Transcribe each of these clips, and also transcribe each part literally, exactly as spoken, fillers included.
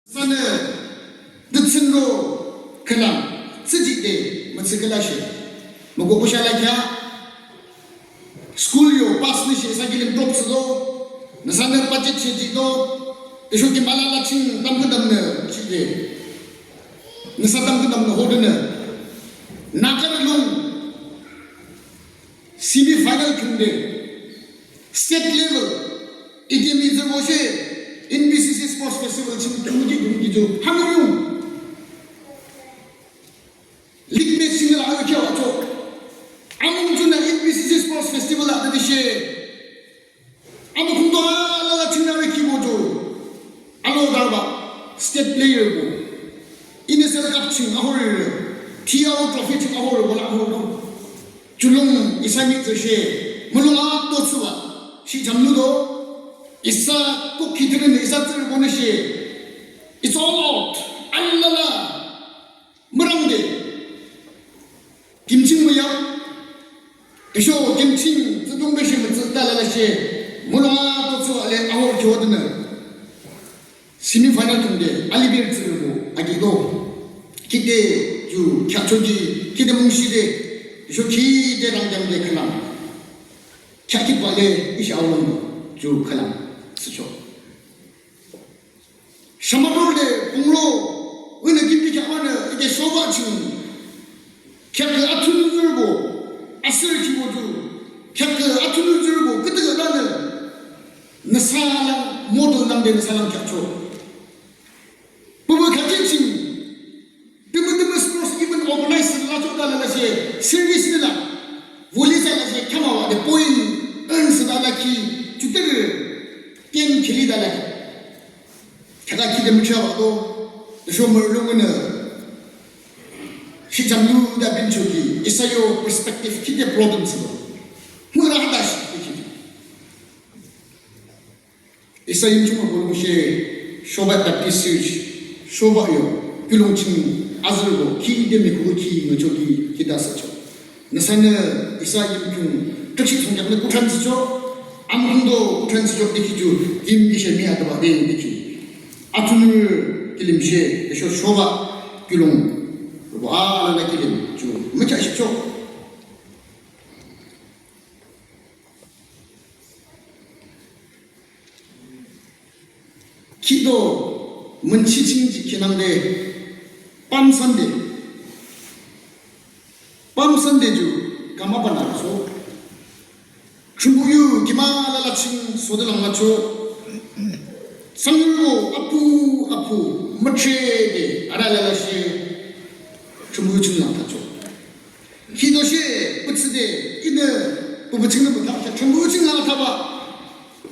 Isanü, de tsünro khülang, tsüjide, mütsü khülashe. Mükoh kosha lakheah, school yo, pass nüshe isa kilim drop thsüdo, nüsanü budget she jido, tüsho kim alala ching tamkhüntamnü jide. Nüsa tamkhüntamnü hodenü. Nagarü lung semi final khiungde, state level, I ke mihtsürübo she, N B C C Sports Festival ching khiungji khiungji ju, hamürü yung. League match ching la ayo kheahchoh. Amung junü N B C C Sports Festival a tütüshe. Amukhungto alala ching nü arü kibo ju. Alo darba, state player bo. N S L Cup ching ahorire. T R O Trophy ching ahorire bo la ahorire. Ju lung isa mihtsü she, mulong ato thsübah, shi chamnudo, isa kukhi thüne isa tsürübonü she, it's all out, alala, mürangde, kim ching müyam, tüsho kim ching, tsüdungbe she mütsü talala she, mulong ato thsübah le ahor kyo thüne. Semi final khiungde, alibir tsürübo, agido. Khide ju kheahchoki, khide mungshide, ju khide rangdangde khülang. Kheahkhitbah le, ishi aolung, ju khülang, thsüchoh. Shamador le, pungro, wünü kimki kheahbanü, ike shobah ching. Kheakü athunuzürübo, asürü kibo ju, kheakü athunuzürübo, kütüga lanü, nüsa lang, model nangde nüsa lang kheahchoh. Püpü kheakü ching, tümü tümü sports event organize lachoh da lalashe, service nila, volleyball lashe, kamawa de point, earn thsüda laki, chutürü, game khili da laki. Thaka khide müchaba do, tüsho mürlungnü, shi chamnuda binchoki, isa yo perspective khide problem thsüdo. Mürü hadashi, khide. Isa Yimkhiung abolung she, shobah Baptist Church, shobah yo, kiulong ching, azürübo, khide mikuki, müchoki, khide asühchoh. Nüsanü isa Yimkhiung, tükshih thsungkheaknü kuthan thsüchoh, amungdo kuthan thsüchoh dikhi ju, yim ishe mi ataba de dikhi. Athunurü kilim she, tüsho shobah kiulong, rübo alala kilim ju, mükheahshihchoh. Khihdo, münchi ching jih khinangde, Palm Sunday. Palm Sunday ju, kama bana so. Thrünpuh yu, kim alala ching, sode lang lachoh. Sangyurbo, apu, apu, müthrede, arü alala she. Thrünpuh yu ching lang lachoh. Khihdo she, pütsüde, inü, püpü chingnü püthakhi, Thrünpuh yu ching lang thaba.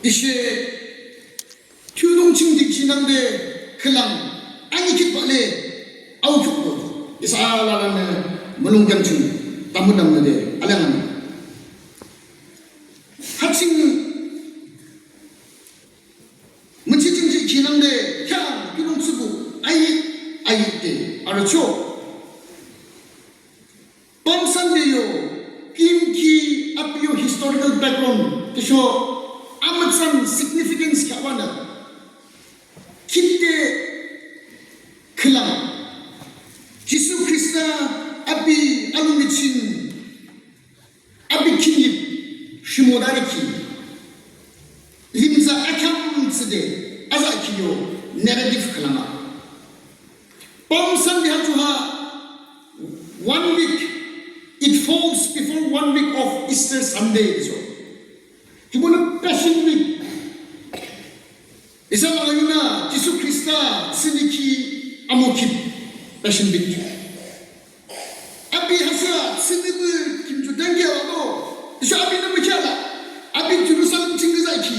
Tüshe, thiyudung ching dikhi nangde, khülang, anikhitbah le, aokhiukbo. Isa alalanü, mülung kheam ching, tamudamnü de, alangan. Ha ching, münchi ching jih khinangde, kheam, kiulong thsübuh, ayi, ayi de, arüchoh. Palm Sunday yo, kimki api yo historical background, tüsho amütsan significance kheahbanü. Khide khülang. Jisu Khrista api alungkiching, api khimyip, shimodari ki. Limza akheam thsüde, aza ki yo, narrative khülanga. Palm Sunday ha ju ha, one week, it falls before one week of Easter Sunday, so. Kibuna Passion Week. Isa la yunü, Jisu Khrista, thsüniki, amokhi, Passion Week. Api hasa, thsünibuh, kim ju dangya la do. Isa api nü mükheahla. Api Jerusalem ching zaki.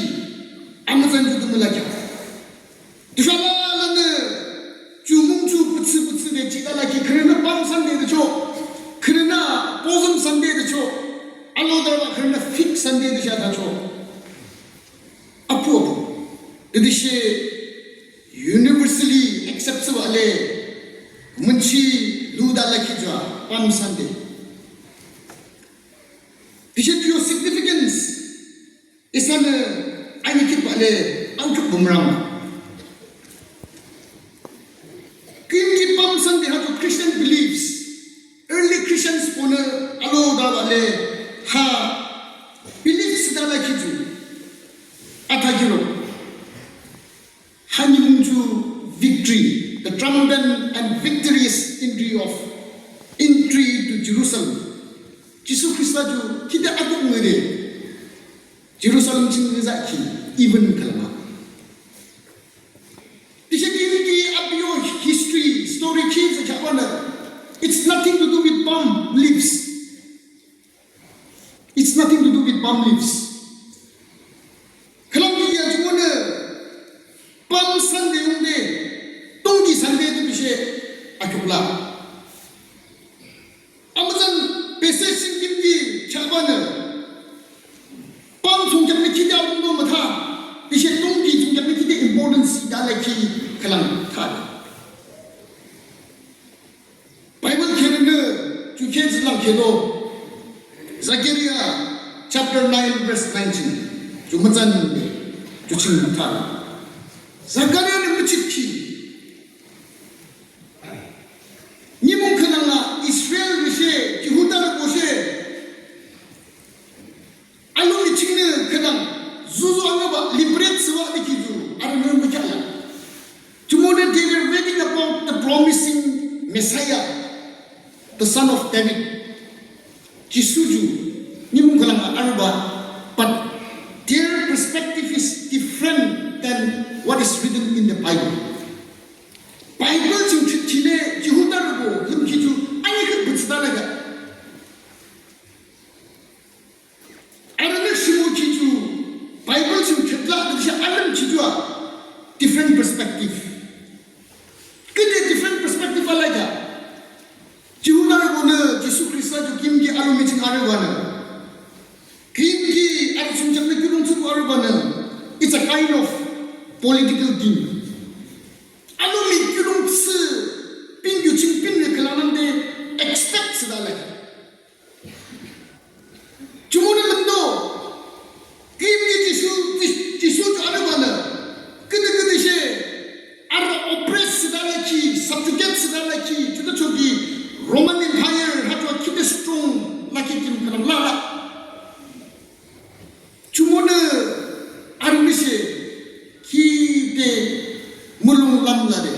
Amütsan ju tümü lakheah. Tüsho alalanü, ju mung ju pütsü pütsüde jihde laki, khürünü Palm Sunday de cho, khürünü Blossom Sunday de cho, alo darübah khürünü Fig Sunday de sha de cho. Apu apu. Tütüshe universally accept thsübah le, münchi lude laki ju a Palm Sunday. Tüshe ju yo significance. Isanü anikhitbah le angkuk bumrang. Sunday ha ju Christian beliefs, early Christiansbonü aloda bale ha beliefs thsüde lakhi ju athakhi lo. Ha nimung ju victory, the triumphant and victorious entry of, entry to Jerusalem. Jisu Khrista ju khide akuk ngüde Jerusalem ching ngüzahkhi, even khülang a. Tüshe ki niki api yo history, story ki thsü kheahbanü, it's nothing to do with palm leaves. It's nothing to do with palm leaves. Khülang ki ya jumonü Palm Sunday yungde, Tongki Sunday de bishe akukla. Amütsan passage ching kimki kheahbanü, palm thsungkheaknü khide alungdo mütha, tüshe Tongki thsungkheaknü khide importance thsüde lakhi khülang tha. Bible kherünü ju khe thsülang khedo, Zechariah chapter nine verse nineteen. Ju mütsan ju ching tha. Zechariahnü müchitkhi. Nimung khülang a Israelrü she, Jihudarübo she, alomi chingnü khülang zuzu angübah liberate thsübah de ki ju arünü mükheahlah. Jumonü they were reading about the promising Messiah, the son of David. Jisu ju nimung khülang a arübah, but their perspective is different than what is written in the Bible. Bible ching thritkhi le Jihudarübo lümkhi ju anikhüh büthsüde lakha. Arünü shimokhi ju Bible ching thritkhi la tüshe alümkhi ju a different perspective. Küde different perspective alakha. Jihudarübonü Jisu Khrista ju kimki alomi ching arübanü, kimki arü thsungkheaknü kiulongthsüpuh arübanü, it's a kind of political thing. Alomi kiulongthsü binkiu ching binrü khülangnangde expect thsüde lakha. Jumonü lümdo, kimki Jisu, Ji-, Jisu ju arübanü, küde küde she arü oppress thsüde lakhi, subjugate thsüde lakhi, judachoki Roman Empire ha ju khide strong lakhi kim khülang lala. Jumonü arünü she khide mulong lam lade.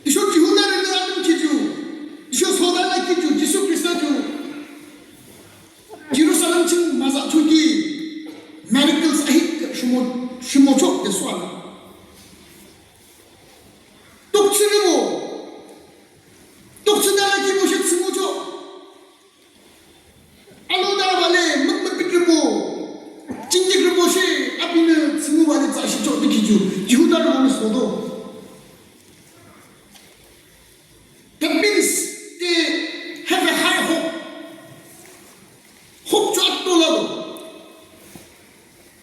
Tüsho Jihudarünü alümkhi ju, tüsho soda lakhi ju, Jisu Khrista ju Jerusalem ching müzahchoki miracles ahihkhüh rhimo, rhimochoh de soala. Tukthsürübo, tukthsüde lakhibo she thsümüchoh. Aloda bale mükmüpitrübo, chingdikrübo she apinü thsümübah le thsüshihchoh de ki ju Jihudarübonü sodo. That means they have a high hope. Hope ju ato lado.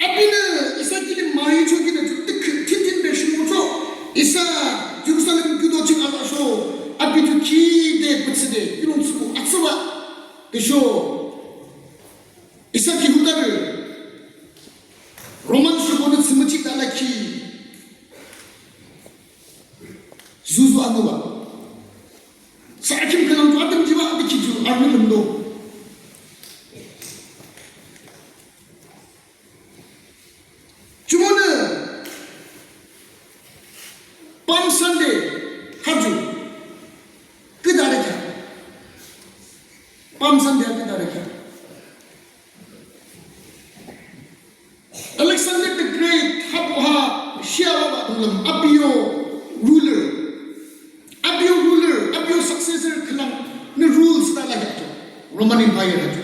Apinü isa kilim marichoki de ju tükhüh thintin be shimochoh. Isa Jerusalem kiuto ching alasho, api ju khide pütsüde kiulongthsüpuh atsübah. Tüsho isa Jihudarü Roman shibonü thsümüchihde lakhi zuzu anübah. Sa akim khülang ju atümjibah de ki ju arünü lümdo. Jumonü Palm Sunday ha ju küdare kheah. Palm Sunday ha küdare kheah. Alexander the Great ha pü ha shia labah dunglim api yo ruler. Api yo ruler, api yo successor khülangnü rule thsüde lakheah ju Roman Empire ha ju.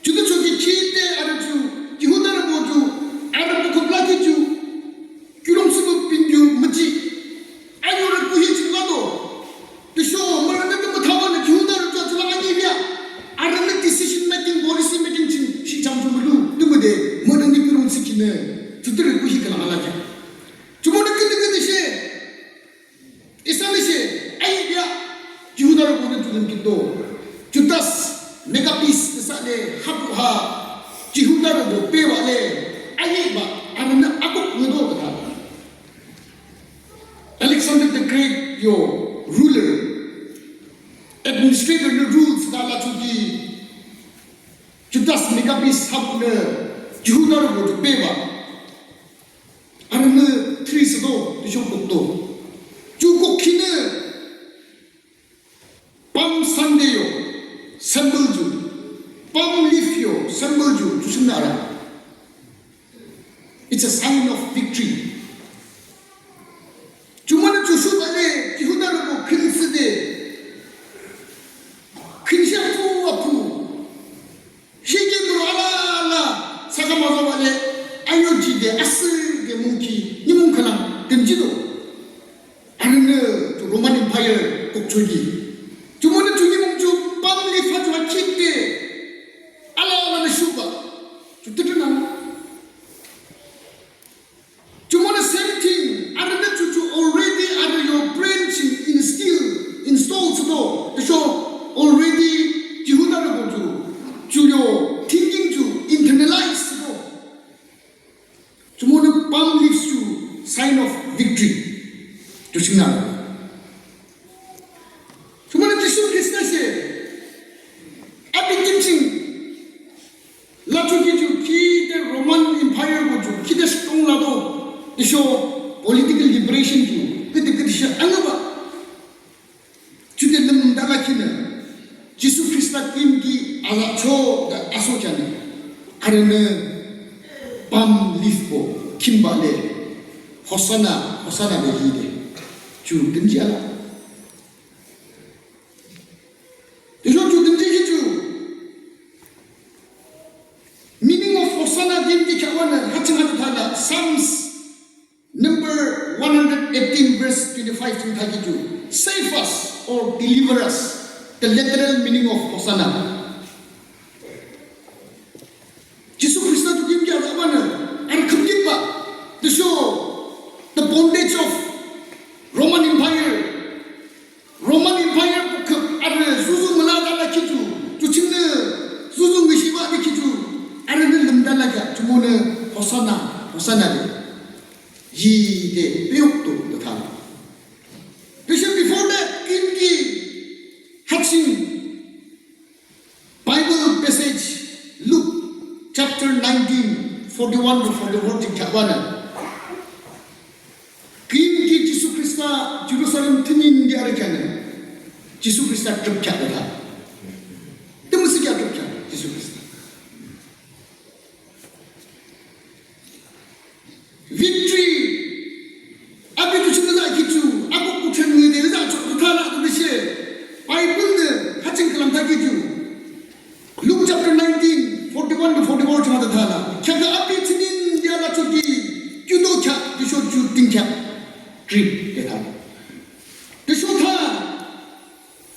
Judachoki khide arü ju, Jihudarübo ju, arü müküp lakhi ju kiulongthsüpuh binkiu müjih. Ayorü kuhi ching lado. Tüsho mürünü tümü thabanü Jihudarü ju atsü lang anihbea. Arünü decision making, policy making ching shihcham ju mülu. Tümüde mürünü kiulongthsü kinü, judürü kuhi khülang alakheah. Jumonü yo ruler, administrator nü rule thsüde lachoki, Judas Maccabeus hap nü Jihudarübo ju bebah. Arünü tree thsüdo, tüsho kukdo. Ju kukkhinü Palm Sunday yo symbol ju, palm leaf yo symbol ju, ju ching nü arü. It's a sign of victory. Jumonü ju shubah le, Jihudarübo khün thsüde, khün shang pu apu. Shikimro alala, saka mazo bale, ayo jide, asühde mungki, nimung khülang, tümjido. Arünü ju Roman Empire kukchoki. Jumonü ju nimung ju palm leaf ha ju akhitde, alalanü shubah, ju tütünang. Jumonü same thing, arünü ju ju already arü yo brain ching instill, install thsüdo, tüsho already Jihudarübo ju, ju yo thinking ju internalize thsüdo. Jumonü palm leaves ju sign of victory. Ju ching nü arü. Jumonü Jisu Khrista she, api kim ching, lachoki ju khide Roman Empire bo ju khide strong lado, tüsho political liberation ju, khide khide she angübah. Jude lümde lakhinü, Jisu Khrista kim ki alachoh de aso kheanü, arünü palm leaf bo khimbah le, Hosanna, Hosanna de hide, ju tümji ala. Tüsho ju tümji hi ju, meaning of Hosanna kim ki kheahbanü, ha ching hade thala, Psalms number one hundred eighteen verse twenty-five ching thakhi ju, "Save us or deliver us." The literal meaning of Hosanna. Jisu Khrista ju kim ki alabanü, arü khümkhitbah, tüsho the bondage of Roman Empire. Roman Empire bo khüp arü zuzu mülade lakhi ju, ju chingnü zuzu ngüshibah de khi ju, arünü lümde lakhi, jumonü Hosanna, Hosanna de. Yide peyokto de tha. Tüshe before that, kim ki ha ching Bible passage, Luke chapter nineteen, forty-one to forty-four ching kheahbanü. Kim ki Jisu Khrista Jerusalem thüninde arü kheanü, Jisu Khrista trip kheahde tha. Tümüsüh kheah trip kheah Jisu Khrista. Victory. Api ju ching nü za ki ju, ako kutheng nü de za chok de tha la de she. Bible nü ha ching khülang thakhi ju. Luke chapter nineteen, forty-one to forty-four ching de tha la. Kheakü api thsinin de lachoki, kiuto kheah, tüsho ju ting kheah. Trip de tha. Tüsho tha.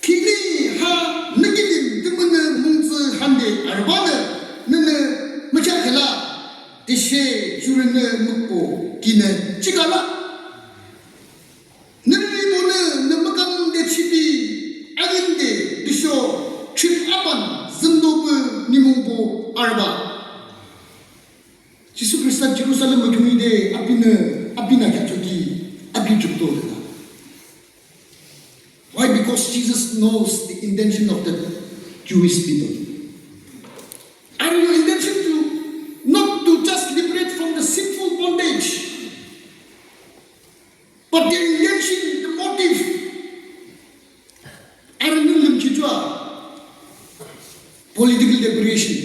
Khihni ha nü kilim tümünü mungtsü hande arübanü nünü mükheahkhi la, tüshe jurünü mükbo kinü jihkhi la. Nü ribonü nü mükam de chipi ayinde tüsho trip aban zündopü nimungbo arübah. Jisu Khrista Jerusalem mükümide apinü, apinü kheahchoki, api jukdo de la. Why? Because Jesus knows the intention of the Jewish people. Arü yo intention to, not to just liberate from the sinful bondage, but their intention, the motive, arünü lümkhi ju a political liberation.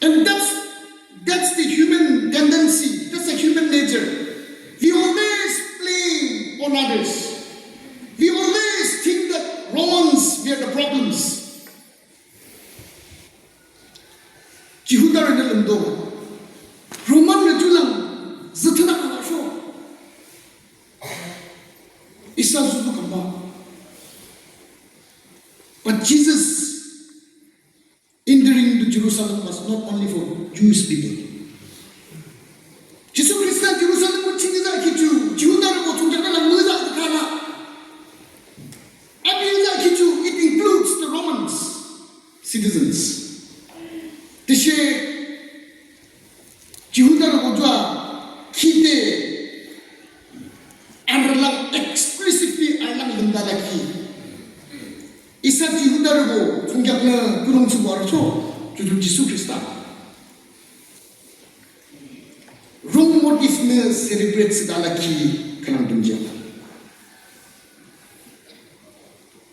And that's, that's the human tendency. That's the human nature. We always blame on others. We always think that Romans were the problems. Jihudarünü lümdo. Romanrü ju lang züthanü alasho. Isa zuzu kamba. But Jesus entering to Jerusalem was not only for Jewish people. Jisu Khrista Jerusalem mung ching iza ki ju, Jihudarübo chungchang nü lang müza ki tha la. Api iza ki ju, it includes the Romans citizens. Tüshe Jihudarübo ju a khide to, ju ju Jisu Khrista. Wrong motive nü celebrate thsüde alakhi khülang dünjang.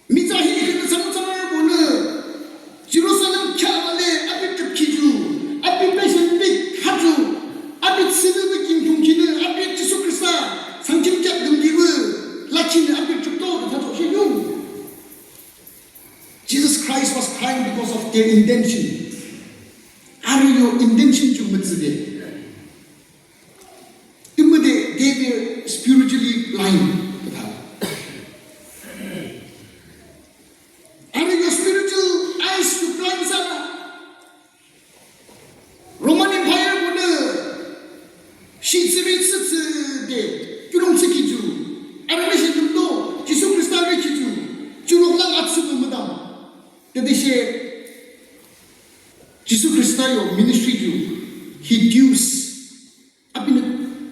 Mihtsü hi khülang thsangyuthsangrübonü Jerusalem kheahbah le api trüpkhi ju, api passion big ha ju, api thsünübe kingdom kinü, api Jisu Khrista sangkim kheah dümkibah lakhinü api trüpto de thachoh she yung. Jesus Christ was crying because of their intention. Arü yo intention ju mütsüde. Tümüde they were spiritually blind. Arü yo spiritual eyes ju blind thsüa. Roman Empire bonü shitsürü thsüthsüde kiulongthsü ki ju, arübe shi tümüde Jisu Khrista re ki ju, jurok lang atsübe müdang. Tütüshe Jisu Khrista yo ministry ju, he does, apinü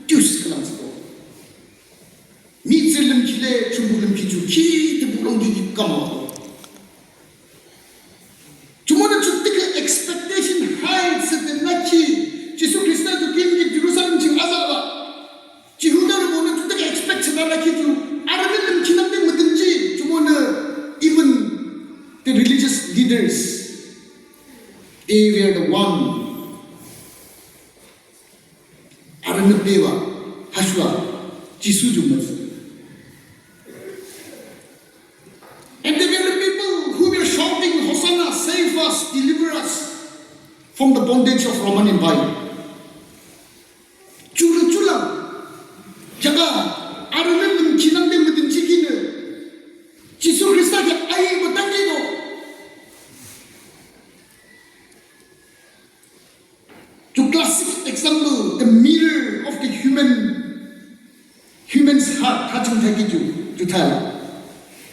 does khülang thsüdo. Mihtsürü lümkhi le Thrünpuh lümkhi ju khide buklongki ki kamdo. Jumonü ju tüke expectation high thsüde lakhi, Jisu Khrista ju kimki Jerusalem ching azahbah. Jihudarübonü ju tüke expect thsüde lakhi ju, arübe lümkhi nangde müdünji, jumonü even the religious leaders, they were the one. Arünü bebah, hashua, Jisu ju mütsü. And there were the people who were shouting, "Hosanna, save us, deliver us from the bondage of Roman Empire." Jurü julang, jaga, arünü lümkhi nangde müdünji kinü, Jisu Khrista kheak ayi mütangi do. Ju classic example, the mirror of the human, human's heart, ha ching thaki ju, ju thale.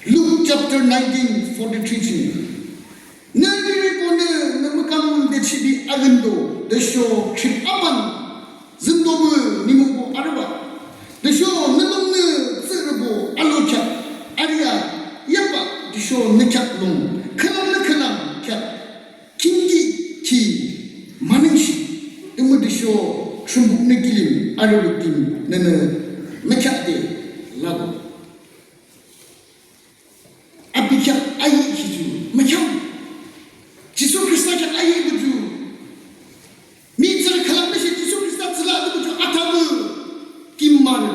Luke chapter nineteen forty-three ching. Nü niribonü nü mükam de chibi agündo, tüsho trip aban, zündobah nimungbo arübah. Tüsho nü lungnü tsührübo alo kheak, arüa, yaba, tüsho nü kheak lung, khülang nü khülang kheak. Khingki ki manengshi, tümütüsho Thrünpuhnü kilim arürü kim nünü mükheahde lado. Api kheak ayi ki ju mükheam. Jisu Khrista kheak ayi ki ju. Mihtsürü khülang nüshe Jisu Khrista tsüla tümütü atabah kim marü.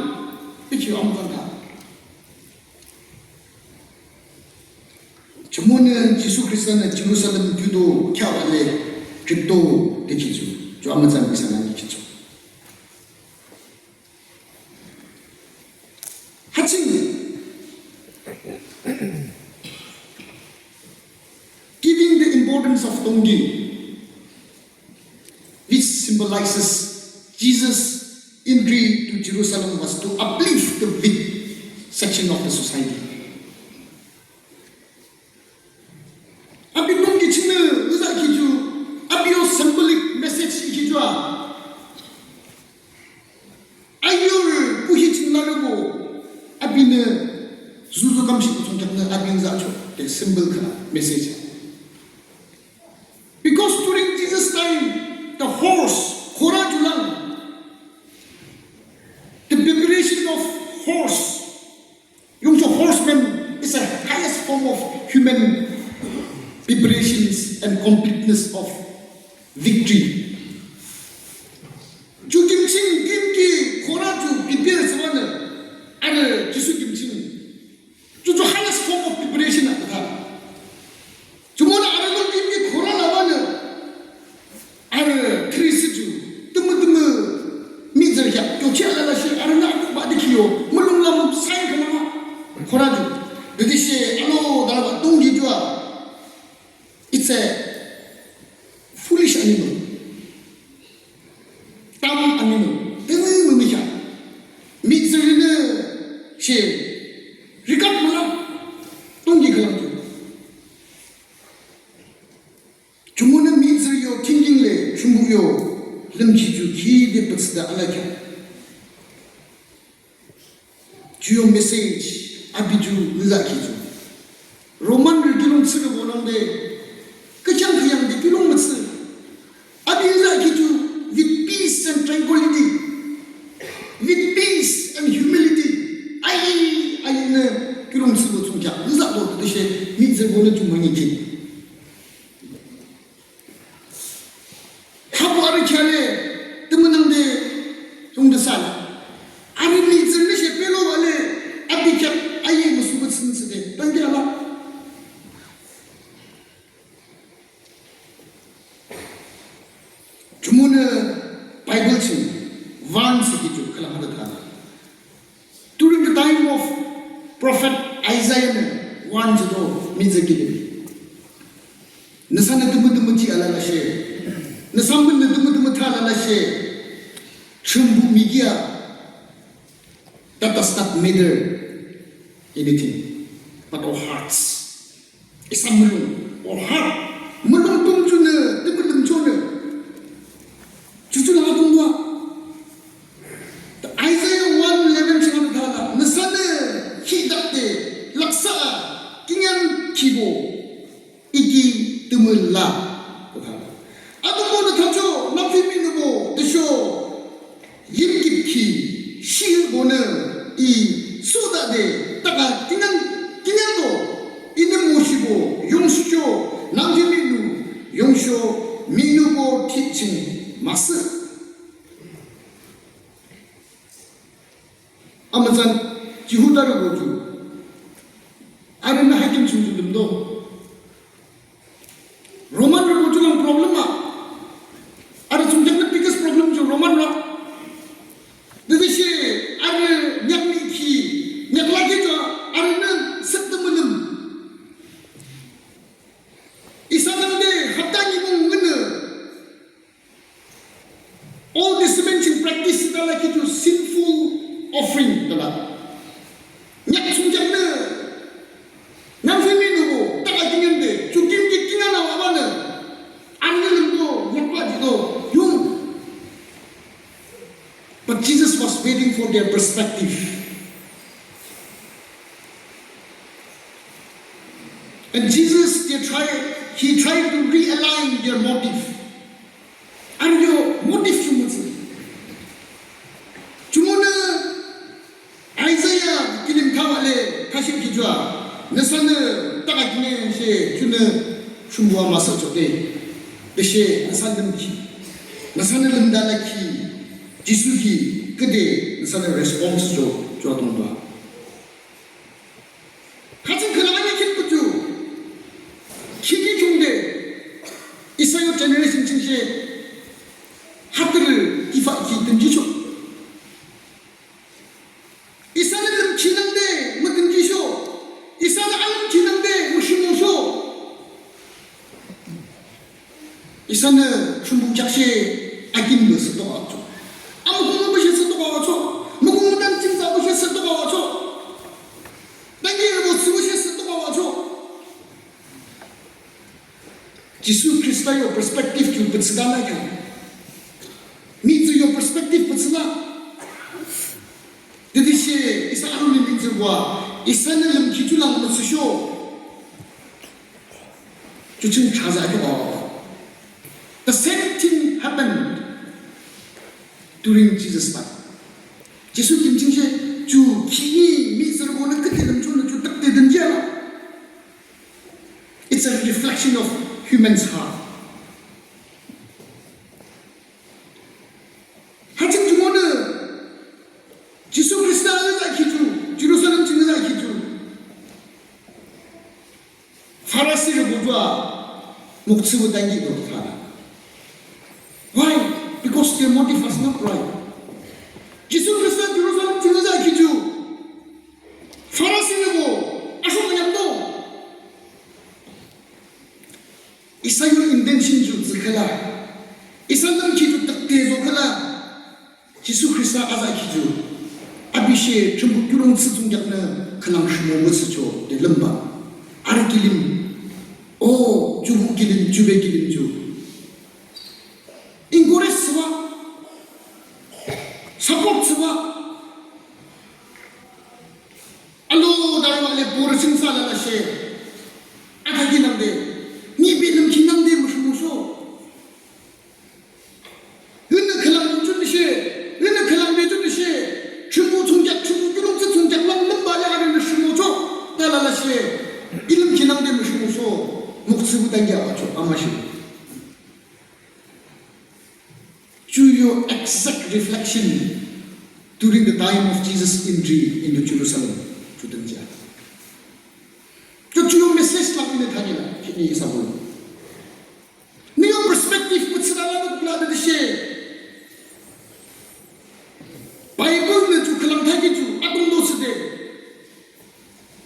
Peki amütsan tha. Jumonü Jisu Khristanü Jirusalem kiuto kheahbah le tripto de ki ju, ju amütsan isa nangde ki ju. Ha ching, giving the importance of tongki, which symbolizes Jesus' entry to Jerusalem, was to uplift the weak section of the society. Api tongki chingnü nüza ki ju, api yo symbolic message ki ju a. Ayur puhi ching larübo, apinü zuzu kamshih kutung kheaknü api nüza cho, the symbol khülang message. Because during Jesus' time, the horse, khora ju lang, the preparation of horse, yung cho horseman is the highest form of human preparations and completeness of victory. Ju kim ching, kim ki khora ju prepare thsübanü, arü Jisu kim ching. Ju ju highest form of preparation a tha. Jumonü arü lung kim ki khora labanü, arü thiri thsü ju, tümü tümü mihtsürü kheak, yo kheak lalashe, arünü akhuhbah de ki yo, mulong lam sign khülang a, khora ju. Tütüshe, alo, daraba, tongki ju a. It's a foolish animal. Dumb animal. Tümü mümikheah. Mihtsürünü she regard müla. Tongki khülang ju. Jumonü mihtsürü yo thinking le Thrünpuh yo lümkhi ju khide petsüde alakheah. Ju yo message api ju nüza ki ju. Romanrü kiulongthsürübo nangde, kükheang khüyangde kiulong tranquility, with peace and humility. Ayi, ayinü kiulongthsüpü thsungkheak nüsa to tüshe mihtsürübonü ju münyikhit. Hapü arü kheahde tümünangde thsungde thsüla. Arü mihtsürünü she pelo wale api kheak ayi müsüpü thsünsüde tangkheala. Jumonü Bible ching warn thsükhi ju khülang hade thsüla. During the time of prophet Isaiah nü warn thsüdo mihtsü kilim. Nüsanü tümütümü thsü alalashe, nüsa münnü tümütümü thsü alalashe, Thrünpuh miki a, that does not matter anything but our hearts. Isa mulong, or heart, mulong tümchonü, tümü lümchonü. Juju lang atungdua. Isaiah one eleven ching athala, nüsanü khidakde, laksa, kingaünkhibo, iki tümü la. Athala. Atungbo nü thacho, nangphi minübo, tüsho yimkipkhi, shibonü, i, sudade, taka, kingaün, kingaündo, inü müshibo, yungsho, nangphi minü, yungsho, minübo, thsüching, müsü. Amütsan, Jihudarübo ju. Arünü hakim ching ju lümdo. Romanrübo ju lang problem a. Arü thsungkheaknü biggest problem ju Romanrü. Tütüshe arü nyakmiki, nyaklaki ju arünü sütümülüm. Isa nangde hapta nimung ngünü. Old Testament ching practice thsüde lakhi ju sinful offering thsüla. Nyak thsungkheaknü, nangphi minübo, taka kingaünde, ju kimki kingaün awa banü, anü lümdo, nyakba jido, yung. But Jesus was waiting for their perspective. And Jesus, they tried, he tried to realign their motive. Arü yo motive chumütsü. Jumonü Isaiah kilim thawale thashihkhi ju a, nüsanü taka kingaünshe junü shumbua müsüchoh de. Tüshe nüsa lümkhi, nüsanü lümde lakhi, Jisu ki küde nüsanü response cho, cho atungba. Hütsü khülang anikhitpü ju, khihni khiungde, isa yo generation chingshe, hatürü ifa ki dünjichoh. Isanü lümkhi nangde müdünjisho, isanü alümkhi nangde müshimosho. Isanü Thrünpuh kheakshe akinbah thsüdo achoh. Amükung mübüshe thsüdo achoh. Mükung mütan chingsa mübüshe thsüdo achoh. Tangi rübo thsübüshe thsüdo achoh. Jisu Khrista yo perspective ju pütsüde lakheah. Mihtsü yo perspective pütsüla. Tütüshe isa arünü mihtsürübo a, isanü lümkhi ju lang müthsüsho. Ju ching thaza ju a. The same thing happened during Jesus' life. Jisu kim chingshe ju khihni mihtsürübonü küde lümchonü ju takde dünjia. It's a reflection of human's heart. Hütsü jumonü Jisu Khrista ngüzahkhi ju, Jerusalem ching ngüzahkhi ju, Farisirübo ju a mokthsüpü tangi do thsüla. Why? Because their motive was not right. Jisu Khrista Jerusalem ching ngüzahkhi ju, Farisirübo asho müyamdo. Isa yo intention ju thsükhüla, isa lümkhi ju takde zoküla, Jisu Khrista azahkhi ju, apishe Thrünpuh kiulongthsü thsungkheaknü khülang rhimo müthsüchoh de lümba. Arü kilim, o, jubuh kilim, jube kilim ju encourage thsüba, support thsüba. Alo, darübah le borü chingsa lalashe, athakhi nangde, nibe lümkhi nangde müshimosho. Inü khülang chun she India acho amashe. Ju yo exact reflection during the time of Jesus' entry into Jerusalem. Ju tanja. Ju ju yo message lang ini thani la, ini isa bol. Nü yo perspective kutsina la nü kula de she. Bible nü ju khülang thaki ju, adung do side.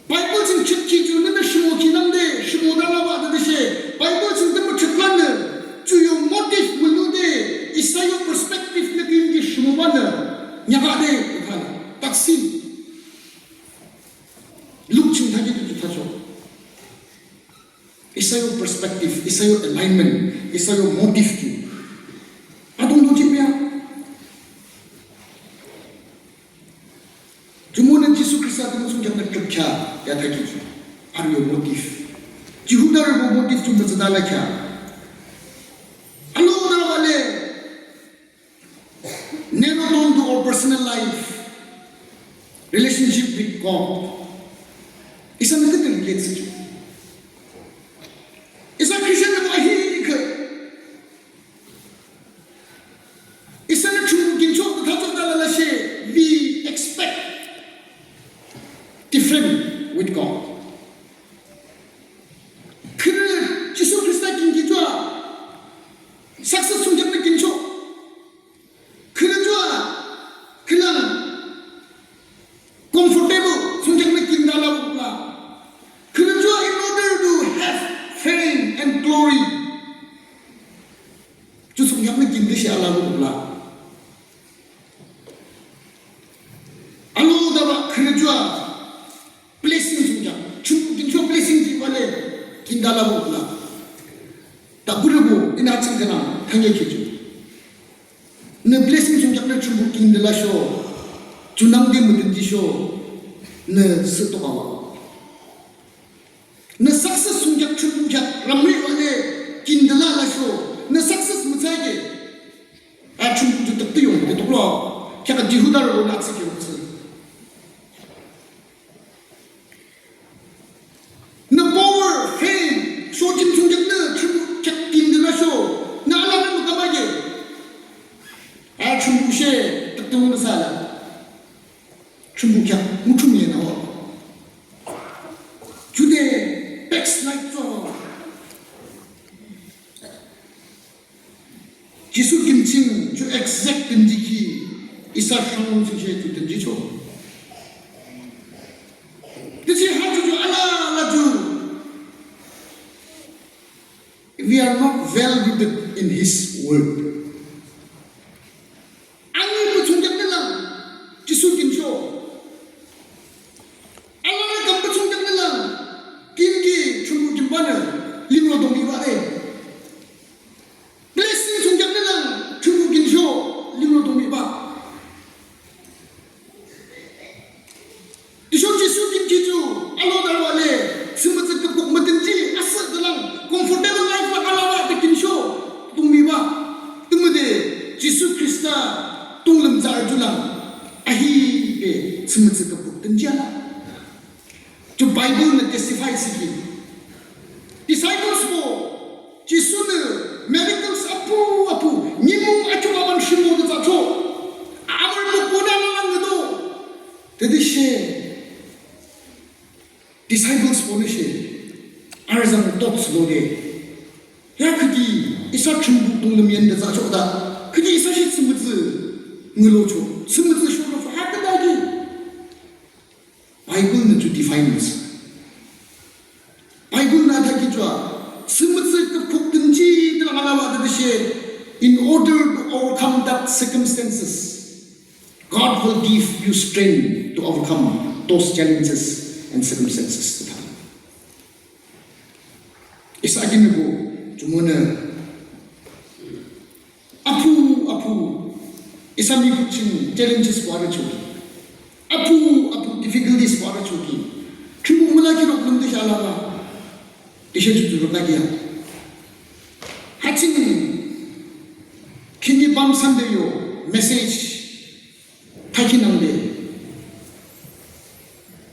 Bible ching chit ki ju nünü shimo ki nangde, shimo da la ba de she. Bible ching de mü chit la nü, ju yo motive mü lu de, isa yo perspective nü kin ki shimo ba nü, nya ba de, ikha la, taksin. Luk ching thaki ju ju thacho. Isa yo perspective, isa yo alignment, isa yo motive ki. Adung do jimya. Jumonü Jisu Khrista tümü thsungkheaknü trükchah ya thakhi ju. Arü yo motive. Jihudarübo motive ju mütsüta lakhea. Alo da wale. Narrow down to our personal life. Relationship with God. Isa nü tütü relate thsü ju. Isa Christian nü ahi ikha. Isanü Thrünpuh kinchoh thachoh da lalashe, we expect different with God. Khürü Jisu Khrista kin ki ju a, success thsungkheaknü kinchoh. Khürü ju a, khülang comfortable thsungkheaknü kin da la bukla. Khürü ju a in order to have fame and glory. Ju thsungkheaknü kin de she ala bukla. Alo da ba khürü ju a blessing thsungkheak. Thrünpuh kinchoh blessing ji wale kin da la bukla. Ta bürübo ina ching kena hangye ki ju. Nü blessing thsungkheaknü Thrünpuh kin de lasho, junangde müdünjisho, nü sü tokawa. Nü success thsungkheak Thrünpuh kheak ramri wale kin de la lasho, nü success mütsage. A Thrünpuh ju tüktü yong de toklo, kheak a Jihudarübo nü atsü kheak atsü. Nü power, fame, shochim thsungkheaknü Thrünpuh kheak kin de lasho, nü alanü mükama ke. A Thrünpuh she tüktü mü sa la. Thrünpuh kheak muthung ye na wa. Jude backslide to. Jisu kim ching ju exact dünjikhi, isa shanglung ching she ju dünjicho. Tüshe ha ju ju ala ala ju. We are not well rooted in His word. Ani pü thsungkheaknü lang, Jisu kinchoh. Alala kam pü thsungkheaknü lang, kim ki Thrünpuh kim banü, limro dong iba de. Blessing thsungkheaknü lang, Thrünpuh kinchoh, limro dong iba. Tüsho Jisu kim ki ju, alo da wale, thsümütsü küpkhuk müdünji, asüh de lang, comfortable life la alala de kinchoh, dong iba. Tümüde, Jisu Khrista, dunglim tsü arju lang, ahi be, thsümütsü küpkhuk dünji ala. Ju Bible nü testify thsüki. Disciplesbo, Jisunü miracles apu apu, nimung achu aban shimo de thsacho. Amür mükbonü lalang ngedo. Tütüshe, disciplesbonü she, arüzang thoughts lo de. Ya khüki, isa Thrünpuh dunglim yande thsacho da. Khüki isa she thsümütsü, ngülocho. Thsümütsü sholo, ha khüta ki. Bible nü ju define müsü. Bible nü thakhi ju a, thsümütsü küpkhuk dünji de lang alala de she, in order to overcome that circumstances, God will give you strength to overcome those challenges and circumstances. Isa akinübo, jumonü, apu, apu, isa mihuk ching challengesbo arüchoki. Apu, apu, difficultiesbo arüchoki. Thrünpuh mülakhi rok lümde sha alala. Tüshe ju ju rok lakia. Ha ching, khihni Palm Sunday yo, message, thakhi nangde.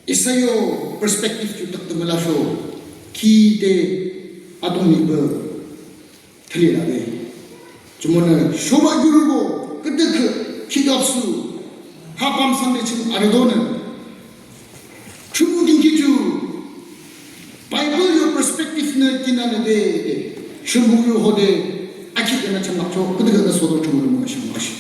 Isa yo perspective ju tak tümü lasho, ki de, Atungpuh thali lade. Jumonü showuba yurübo küdükhüh khihni apsu ha Palm Sunday ching arüdonü Thrünpuh kinkhi ju Bible yo perspective nü kinanü de, de Thrünpuh yo hode akhi künü ching lakcho küdükhühnü sodo Thrünpuh lümnü shang lakshe.